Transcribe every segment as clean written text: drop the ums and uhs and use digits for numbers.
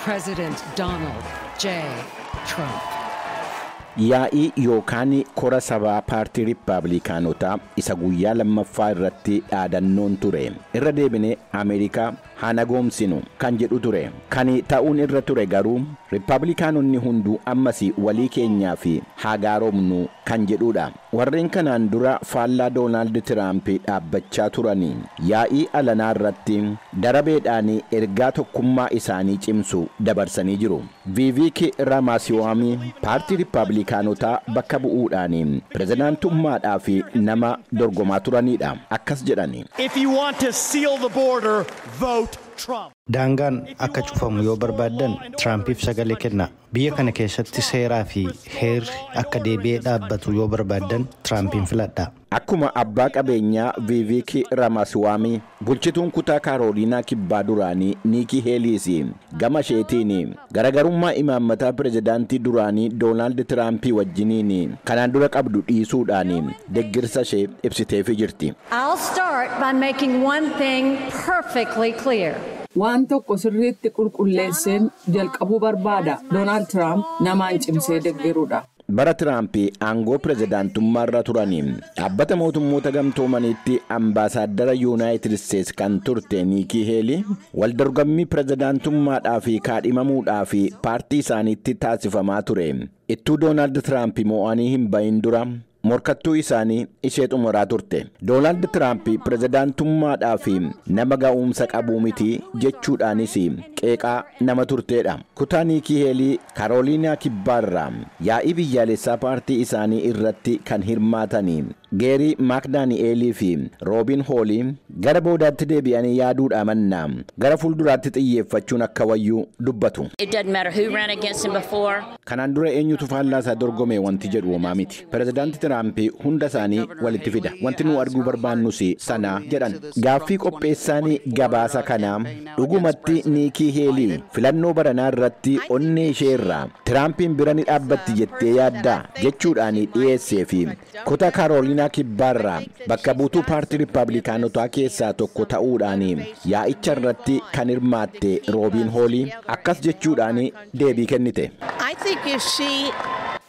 President Donald J. Trump. Yaa'ii yookaan kora sabaa paartii Riippaabilikaanotaa isa guyyaa lammaffaa irratti dhaadannoon ture "Irra deebine Ameerikaa haa nagoomsinu" kan jedhu ture. Kan ta'uun irra ture garuu "Riippaabilikaanonni hunduu ammas walii keenyaa fi haa gaaromnu" kan jedhudha. Warreen kanaan dura faallaa Doonaald Tiraamp dhaabbachaa turanii yaa'ii alanaa irratti darabeedhaan ergaa tokkummaa isaanii cimsu dabarsanii jiru. Viiviik Raamaasiwaamii paartii Riippaabilikaanotaa bakka bu'uudhaan pirezidaantummaadhaaf nama dorgomaa turanidha. Akkas jedhani. If you want to seal the border, vote Trump. Daangaan akka cufamu yoo barbaaddan, Tiraampiif sagalee kennaa. Biyya kana keessatti seeraa fi heerri akka deebi'ee dhaabbatu yoo barbaaddan, Tiraampiin filadhaa. Akkuma abbaa qabeenyaa Viiviik Ramaswaamii, bulchituun kutaa Kaarooliinaa Kibbaa duraanii Niikii Heeliis gama isheetiin garaagarummaa imaammataa pirezidaantii duraanii Doonaald Tiraampii wajjiniin kanaan dura qabdu dhiisuudhaan deeggarsa ishee ibsiteefii jirti. I'll start by making one thing perfectly clear. Waan tokko sirriitti qulqulleesseen jalqabuu barbaada. Doonaald Tiraamp namaan cimsee deeggaruudha. Bara Tiraamp aangoo pirezidaantummaarra turaniin dhaabbata Mootummoota Gamtoomaniitti ambaasaaddara Yuunaayitid Isteets kan turte Niikii Heelii waldorgommii pirezidaantummaadhaa fi kaadhimamuudhaa fi paartii isaaniitti taasifamaa ture. Ittuu Doonaald Tiraamp mo'anii hin bahin dura morkattuu isaanii ishee xumuraa turte. Doonaald Tiraamp pirezidaantummaadhaa fi nama ga'umsa qabuu miti jechuudhaanis qeeqaa nama turteedha. Kutaa Niikii Heelii Karooliinaa Kibbaarraa yaa'ii biyyaalessaa paartii isaanii irratti kan hirmaatanii Geerii Maakdaani'eelii fi Roobiin Hoolii gara boodaatti deebi'anii yaaduudha mannaa gara fuulduraatti xiyyeeffachuun akka wayyuu dubbatu. It doesn't matter who ran against him before. Kanaan dura eenyutu faallaa isaa dorgome wanti jedhu homaa miti. Pirezidaanti Tiraamp hunda isaanii walitti fida. Wanti nu arguu barbaannus sana jedhan. Gaaffii qopheessaan gabaasa kanaa "Dhugumatti Niikii Heelii filannoo baranaa irratti onnee ishee irraa Tiraampiin bira ni dhaabbatti jettee yaaddaa?" jechuudhaan dhiyeessee fi kutaa Kaarooliinaa Kibbaarraa bakka buutuu paartii Riippaabilikaanotaa keessaa tokko ta'uudhaan yaa'icha irratti kan hirmaatte Roobiin Hoolii akkas jechuudhaan deebii kennite. I think if she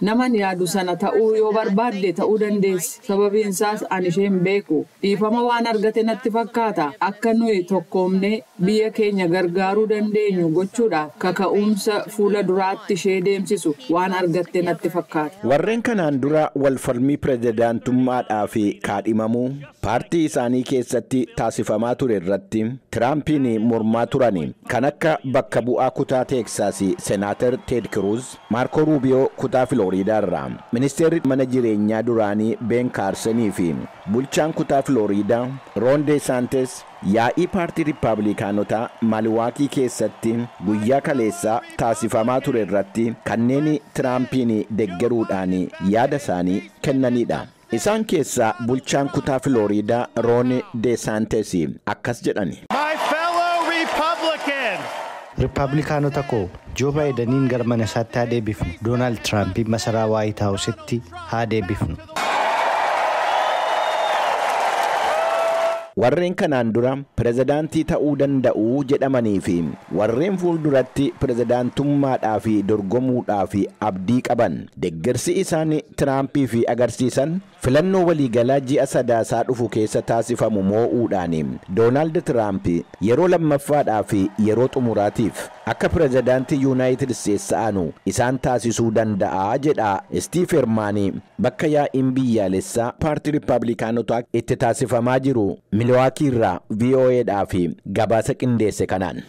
Naman yaadu sana ta'uu yoo barbaadde, ta'uu dandeessi. Sababiin isaas ani ishee hin beeku. Dhiifama waan argate natti fakkaata. Akka nuyi tokkoomnee biyya keenya gargaaruu dandeenyu gochuudhaaf kaka'umsa fuula duraatti ishee deemsisu waan argatte natti fakkaata. Warreen kanaan dura walfalmii pirezidaantummaadhaa fi kaadhimamuu paartii isaanii keessatti taasifamaa ture irratti Tiraampiin mormaa turan kan akka bakka bu'aa kutaa Teeksaas Senaatar Teed Kiruuz, Maarko Ruubiyoo kutaa Filooriidaa irraa, ministeerri mana jireenyaa duraanii Ben Kaarsenii fi bulchaan kutaa Filooriidaa Roon Desaantes yaa'ii paartii Riippaabilikaanotaa Maaliwaakii keessatti guyyaa kaleessaa taasifamaa ture irratti kanneen Tiraampiin deggeruudhaan yaada isaanii kennanidha. Isaan keessaa bulchaan kutaa Filooriidaa Roon Desaantes akkas jedhani. My fellow Republican, Riippaabilikaanota koo, Joo Baayidaniin gara mana isaatti haa deebifnu. Doonaald Tiraampiin masaraa Waayit Haawusitti haa deebifnu. Warreen kanaan dura pirezidaantii ta'uu danda'u jedhamanii fi warreen fuulduratti pirezidaantummaadhaa fi dorgomuudhaa fi abdii qaban deeggarsi isaan Tiraampiif agarsiisan filannoo waliigalaa ji'a Sadaasaa dhufu keessa taasifamu moo'uudhaan Doonaald Tiraamp yeroo lammaffaadhaa fi yeroo xumuraatiif akka pirezidaantii Yuunaayitid Isteets ta'anu isaan taasisuu danda'a jedha Stiif Hermaanii bakka yaa'iin biyyaalessaa paartii Riippaabilikaanotaa itti taasifamaa jiru Miliwaakii irraa VOAdhaaf gabaasa qindeesse kanaan.